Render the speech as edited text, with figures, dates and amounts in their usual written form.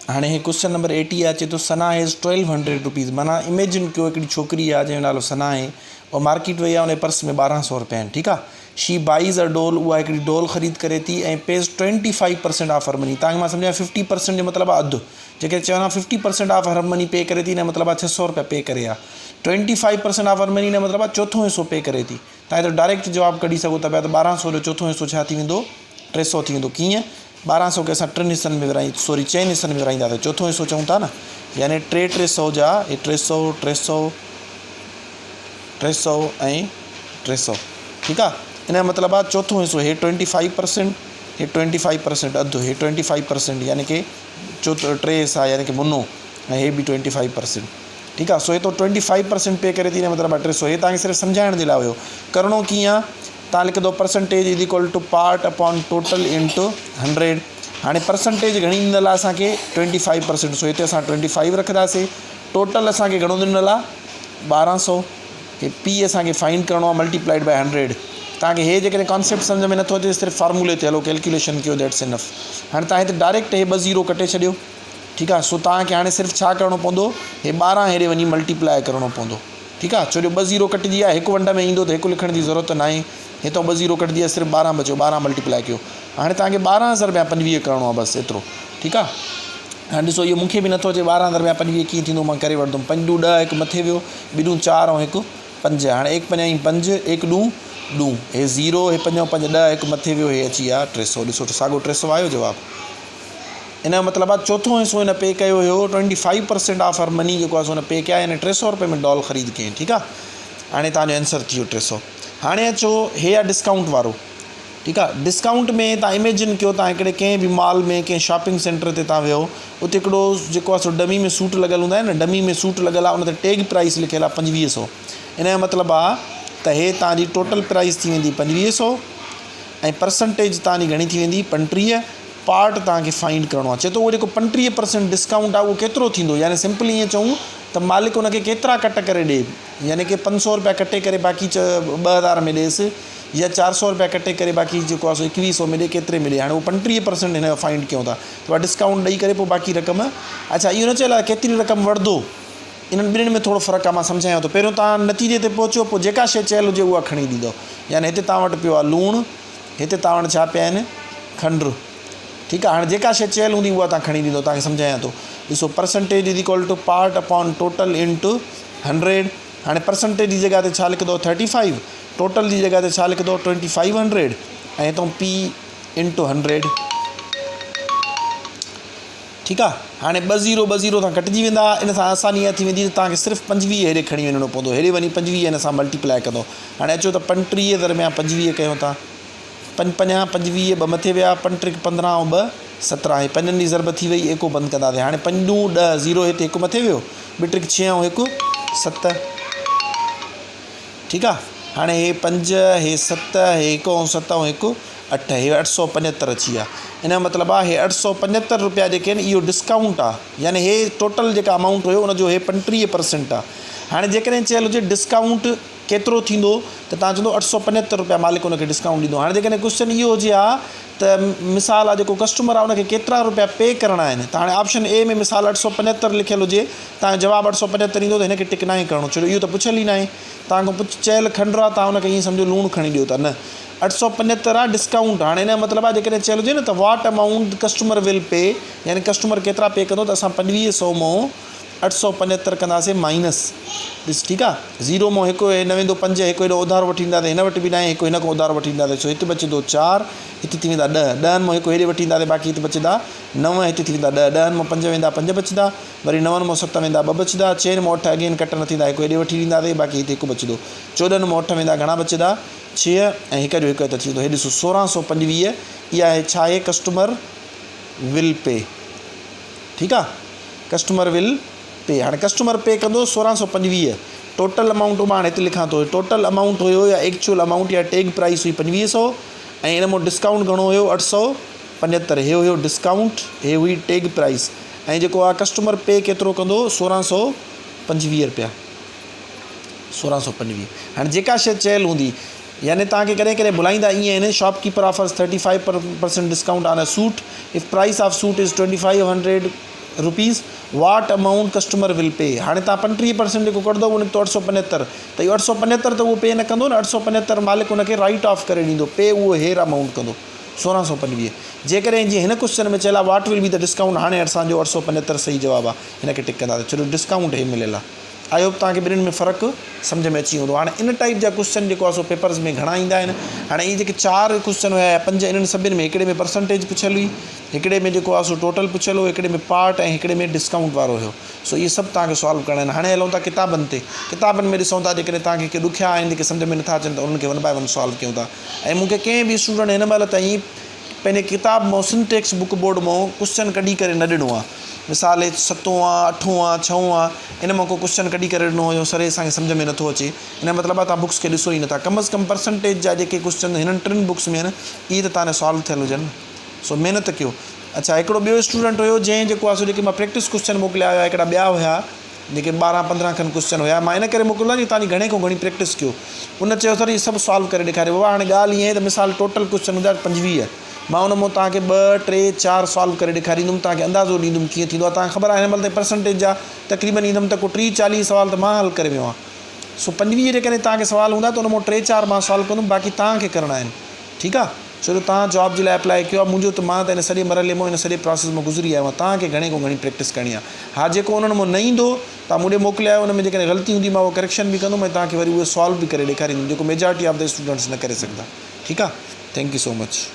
هاڻي هي question number eighty آهي چئي ٿو Sana has twelve hundred rupees معنيٰ اميجن ڪيو هڪڙي ڇوڪري آهي جنهن جو نالو ثنا آهي اها مارڪيٽ وئي آهي ان جي پرس ۾ ٻارهن سو روپيا آهن ٺيڪ آهي شي بائيز ا ڊول اها هڪڙي ڊول خريد ڪري ٿي ۽ pays twenty five percent of her money توهان کي مان سمجهايان ففٽي پرسينٽ جو مطلب آهي اڌ جيڪڏهن چون ها fifty percent of Har money پي ڪري ٿي ان جو مطلب آهي ڇهه سو روپيا پي ڪري ها twenty five percent of Har money ان جو مطلب آهي چوٿون حصو پي ڪري ٿي توهان هتي ڊائريڪٽ جواب ڪڍي سگهو ٿا پيا ته ٻارهن سو جو چوٿون حصو ڇا ٿي ويندو ٽي سو ٿي ويندو ڪيئن ٻارهن سو کي اسان ٽن حصن ۾ ورهائي سوري چئن حصن ۾ ورهائينداسين چوٿون حصو چئون ٿا نه يعني ٽي ٽي سو جا هي ٽي سو ٽي سو ٽي سو ۽ ٽي سو ٺيڪ آ ان جو مطلب آ چوٿون حصو هي ٽوئنٽي فائيو پرسينٽ هي ٽوئنٽي فائيو پرسينٽ اڌ هي ٽوئنٽي فائيو پرسينٽ يعني ڪي چوٿ ٽي حصا يعني ڪي منو ۽ هي به ٽوئنٽي فائيو پرسينٽ ٺيڪ آ سو هي تو ٽوئنٽي فائيو پرسينٽ پي ڪري ٿي ان مطلب آ ٽي سو هي تانکي صرف سمجهائڻ جي لاء هيو ڪرڻو ڪيئن آ تان لکندو percentage is equal to part upon total into hundred هاڻي پرسنٽيج گهڻي ڏنل آ اسانکي ٽوئنٽي فائيو پرسينٽ سو هتي اسان ٽوئنٽي فائيو رکنداسي ٽوٽل اسانکي گهڻو ڏنل آ ٻارهن سو هي پي اسانکي فائنڊ ڪرڻو آ ملٽيپلائيڊ بائي هنڊريڊ تانکي هي جيڪڏهن ڪانسيپٽ سمجهه ۾ نٿو اچي صرف فارمولي تي هلو ڪيلڪيوليشن ڪيو that's انف هاڻي تان هتي ڊائريڪٽ هي ٻه زيرو ڪٽي ڇڏيو ٺيڪ آ سو توهان کي هاڻي صرف ڇا ڪرڻو پوندو هي 12 هيڏي وڃي ملٽيپلائي ڪرڻو پوندو ٺيڪ آ ڇو جو ٻه زيرو ڪٽجي ويا هڪ ونڊ ۾ ايندو ته هڪ لکڻ جي ضرورت ناهي هتان ٻه زيرو ڪٽجي ويا صرف 12 بچيو 12 ملٽيپلائي ڪيو هاڻي توهان کي 12 ضرب 25 ڪرڻو آ بس ايترو ٺيڪ آ هاڻي ڏسو اهو مونکي به نٿو اچي 12 ضرب 25 ڪيئن ٿيندو مان ڪري وٺندم پنج ڏون ڏهه هڪ مٿي ويو ٻه ڏون چار ۽ هڪ پنج هاڻي ايڪ پنجائين پنج ايڪ ڏون ڏون هي زيرو هي پنج ۽ پنج ڏهه هڪ مٿي ويو هي اچي ويا ٽي سو ڏسو ساڳو ٽي سو آيو جواب ان جو مطلب آهي چوٿون حصو هن پي ڪيو هيو twenty five percent of her money جيڪو آهي سو هن پي ڪيا يعني ٽي سو روپئي ۾ ڊال خريد ڪيائين ٺيڪ آهي هاڻي تان جو آنسر ٿي ويو ٽي سو هاڻي اچو هي آهي ڊسڪائونٽ وارو ٺيڪ آهي ڊسڪائونٽ ۾ تان اميجن ڪيو تان هڪڙي ڪنهن به مال ۾ ڪنهن شاپنگ سينٽر تي تان ويو اتي هڪڙو جيڪو آهي سو ڊمي ۾ سوٽ لڳل هوندا آهن نه ڊمي ۾ سوٽ لڳل آهي ان تي ٽيگ پرائس لکيل آهي پنجويهه سو ان جو مطلب آهي ته هي تان جي ٽوٽل پرائس ٿي ويندي پنجويهه سو ۽ پرسنٽيج تان جي گهڻي ٿي ويندي پنٽيهه پارٽ توهان کي فائنڊ ڪرڻو آهي چئي ٿو اهو جيڪو 35 پرسينٽ ڊسڪائونٽ آهي اهو ڪيترو ٿيندو يعني سمپلي ائين چئون ته مالڪ ان کي ڪيترا ڪٽ ڪري ڏي يعني ڪي پنج سو روپيا ڪٽي ڪري باقي ٻه هزار ۾ ڏيس يا چار سو روپيا ڪٽي ڪري باقي جيڪو آهي سو ايڪويهه سو ۾ ڏي ڪيتري ۾ ڏي هاڻي اهو 35 پرسينٽ هن جو فائنڊ ڪيون ٿا ته اها ڊسڪائونٽ ڏئي ڪري پوء باقي رقم اڇا اهو نه چيل آهي ڪيتري رقم وٺندو انهن ٻنهين ۾ ٿورو فرق آهي مان سمجهايان ٿو پهريون توهان نتيجي تي پهچو پوء جيڪا شيء چيل هجي اها کڻي ڏيندو يعني هتي توهان وٽ پيو آهي لوڻ هتي توهان وٽ ڇا پيا آهن؟ کنڊ. ٺيڪ آهي هاڻي جيڪا شيء چيل هوندي اها توهان کڻي ڏيندو توهان کي سمجهايان ٿو ڏسو percentage is equal to part upon total into hundred هاڻي پرسنٽيج جي جڳهه تي ڇا لکندو ٿرٽي فائيو ٽوٽل جي جڳهه تي ڇا لکندو ٽوئنٽي فائيو هنڊريڊ ۽ هتان پي انٽو هنڊريڊ ٺيڪ آ هاڻي ٻه زيرو ٻه زيرو تان ڪٽجي ويندا ان سان آساني اها ٿي ويندي ته توهان کي صرف پنجويهه هيڏي کڻي وڃڻو پوندو هيڏي وڃي پنجويهه هن سان ملٽيپلائي ڪندو هاڻي اچو ته پنٽيهه درميان پنجويهه ڪيون ٿا پنج پنجاهه پنجويهه ٻه مٿي ويا پنج ٽرڪ پندرهن ۽ ٻه سترهن هي پنجن جي ضرب ٿي وئي ايڪو بند ڪنداسين هاڻي پنج ڏون ڏهه زيرو هتي هڪ مٿي ويو ٻه ٽرڪ ڇهه ۽ هڪ ست ٺيڪ آ هاڻي هي پنج هي ست هي هڪ ۽ ست ۽ هڪ اٺ هي اٺ سو پنجهتر اچي ويا ان جو مطلب آ هي اٺ سو پنجهتر روپيا جيڪي آهن اهو ڊسڪائونٽ آ يعني هي ٽوٽل جيڪا امائونٽ هيو ان جو هي پنٽيهه پرسنٽ آ هاڻي جيڪڏهن چيل هجي ڊسڪائونٽ ڪيترو ٿيندو ته تان چوندو اٺ سو پنجهتر روپيا مالڪ ان کي ڊسڪائونٽ ڏيندو هاڻي جيڪڏهن ڪوشچن اهو هجي ها ته مثال آ جيڪو ڪسٽمر آ ان کي ڪيترا روپيا پي ڪرڻا آهن ته هاڻي آپشن اي ۾ مثال اٺ سو پنجهتر لکيل هجي تان جو جواب اٺ سو پنجهتر ايندو ته هن کي ٽڪ ناهي ڪرڻو ڇو جو اهو ته پڇيل ئي ناهي توهان کان پڇ چيل کنڊ آ توهان ان کي ائين سمجهو لوڻ کڻي ڏيو ٿا نه اٺ سو پنجهتر آ ڊسڪائونٽ هاڻي ان جو مطلب آ جيڪڏهن چيل هجي نه ته what amount customer will pay يعني ڪسٽمر ڪيترا پي ڪندو ته اسان پنجويهه سو مون اٺ سو پنجهتر ڪنداسين مائنس ڏس ٺيڪ آ زيرو مون هڪ هي نه ويندو پنج هڪ هيڏو اڌارو وٺي اينداسين هن وٽ به ناهي هڪ هن کان اڌارو وٺي اينداسين سو هت بچندو چار هت ٿي ويندا ڏهه ڏهن مون هڪ هيڏي وٺي اينداسين باقي هت بچندا نو هت ٿي ويندا ڏهه ڏهن مون پنج ويندا پنج بچندا وري نون مان ست ويندا ٻه بچندا، چئن مان اٺ اگين ڪٽ نه ٿيندا هڪ هيڏي وٺي ڏينداسين باقي هتي هڪ بچندو. چوڏهن مان اٺ ويندا گهڻا بچندا؟ ڇهه ۽ هڪ جو هڪ هت اچي ويندو. هي ڏسو سورهن سو پنجويهه اها آهي ڇا آهي ڪسٽمر will P ٺيڪ آ ڪسٽمر will P هاڻي ڪسٽمر پي ڪندو سورهن سو پنجويهه ٽوٽل امائونٽ مان هاڻي هتي لکان ٿو ٽوٽل امائونٽ هيو يا ايڪچوئل امائونٽ يا ٽيگ پرائس هئي پنجويهه سو ۽ ان مان ڊسڪائونٽ گهڻو هيو اٺ سو پنجهتر هي هيو ڊسڪائونٽ هي هئي ٽيگ پرائس ۽ جيڪو آ ڪسٽمر پي ڪيترو ڪندو سورهن سو پنجويهه رپيا سورهن سو پنجويهه هاڻي جيڪا شي چيل هوندي يعني توهان کي ڪڏهن ڪڏهن ڀلائيندا ائين آهن shop keeper offers thirty five percent discount on a suit if price of suit is twenty five hundred Rupees what amount customer will pay هاڻي توهان 35 پرسينٽ جيڪو ڪڍندو اهو نڪتو 875 ته اهو 875 ته اهو پي نه ڪندو نه 875 مالڪ ان کي رائيٽ آف ڪري ڏيندو پي اهو هير امائونٽ ڪندو 1625 جيڪڏهن جيئن هن ڪوسچن ۾ چيل آهي what will be the discount هاڻي اسان جو 875 صحيح جواب آهي هن کي ٽڪ ڪنداسين ڇو جو ڊسڪائونٽ هي مليل آهي I hope توهان کي ٻنهين ۾ فرق سمجهه ۾ اچي ويو هوندو. هاڻي ان ٽائيپ جا ڪوسچن جيڪو آهي سو پيپرز ۾ گهڻا ايندا آهن. هاڻي اهي جيڪي چار ڪوسچن هيا يا پنج انهن سڀني ۾ هڪڙي ۾ پرسنٽيج پڇيل هئي، هڪڙي ۾ جيڪو آهي سو ٽوٽل پڇيل هو، هڪڙي ۾ پارٽ ۽ هڪڙي ۾ ڊسڪائونٽ وارو هيو. سو اهي سڀ توهان کي سالو ڪرڻا آهن. هاڻي هلون ٿا ڪتابن تي. ڪتابن ۾ ڏسون ٿا جيڪڏهن توهان کي ڪي ڏکيا آهن جيڪي سمجهه ۾ نٿا اچن ته انهن کي ون باء ون سالو ڪيون ٿا. ۽ مون کي ڪنهن به اسٽوڊنٽ هن مهل تائين پنهنجي ڪتاب مان سنڌ ٽيڪسٽ بڪ بورڊ مان ڪوسچن ڪڍي ڪري نه ڏنو آ. مثال هي ستون آ، اٺون آ، ڇهون آ، ان مان ڪو ڪوسچن ڪڍي ڪري ڏنو هيو سر هي اسان کي سمجهه ۾ نٿو اچي. ان جو مطلب آ توهان بڪس کي ڏسو ئي نٿا. ڪم از ڪم پرسنٽيج جا جيڪي ڪوسچن هنن ٽن بڪس ۾ آهن اهي ته توهان جا سالو ٿيل هجن نه. سو محنت ڪيو. اڇا هڪڙو ٻيو اسٽوڊنٽ هيو جنهن جيڪو آ سو جيڪي مان پريڪٽس ڪوسچن موڪليا هيا هڪڙا ٻيا هيا جيڪي 12 15 کن ڪوسچن هيا مان ان ڪري موڪليا جو توهان جي گهڻي کان گهڻي پريڪٽس ڪيو. ان چيو سر اهي سڀ سالو ڪري ڏيکاريو. بابا هاڻي ڳالهه ائين آهي ته مثال ٽوٽل ڪوسچن هوندا 25 مان ان مان توهان کي ٻه ٽي چار سالو ڪري ڏيکاريندم توهان کي اندازو ڏيندم ڪيئن ٿيندو آهي توهان کي خبر آهي هن مهل تائين پرسنٽيج جا تقريبن ايندم ته ڪو 30 40 سوال ته مان حل ڪري ويو آهيان سو 25 جيڪڏهن توهان کي سوال هوندا ته ان مان ٽي چار مان سالو ڪندم باقي توهان کي ڪرڻا آهن ٺيڪ آهي ڇو جو توهان جاب جي لاء اپلائي ڪيو آهي منهنجو ته مان ته ان سڄي مرحلي مان ان سڄي پراسيس مان گذري آيو آهيان توهان کي گهڻي کان گهڻي پريڪٽس ڪرڻي آهي ها جيڪو انهن مان نه ايندو توهان مون ڏي موڪلي آيو ان ۾ جيڪڏهن غلطي هوندي مان اها ڪريڪشن به ڪندم ۽ توهان کي وري اهي سالو به ڪري ڏيکاريندم جيڪو ميجارٽي آف the students نه ڪري سگهندا ٺيڪ آهي thank you so much.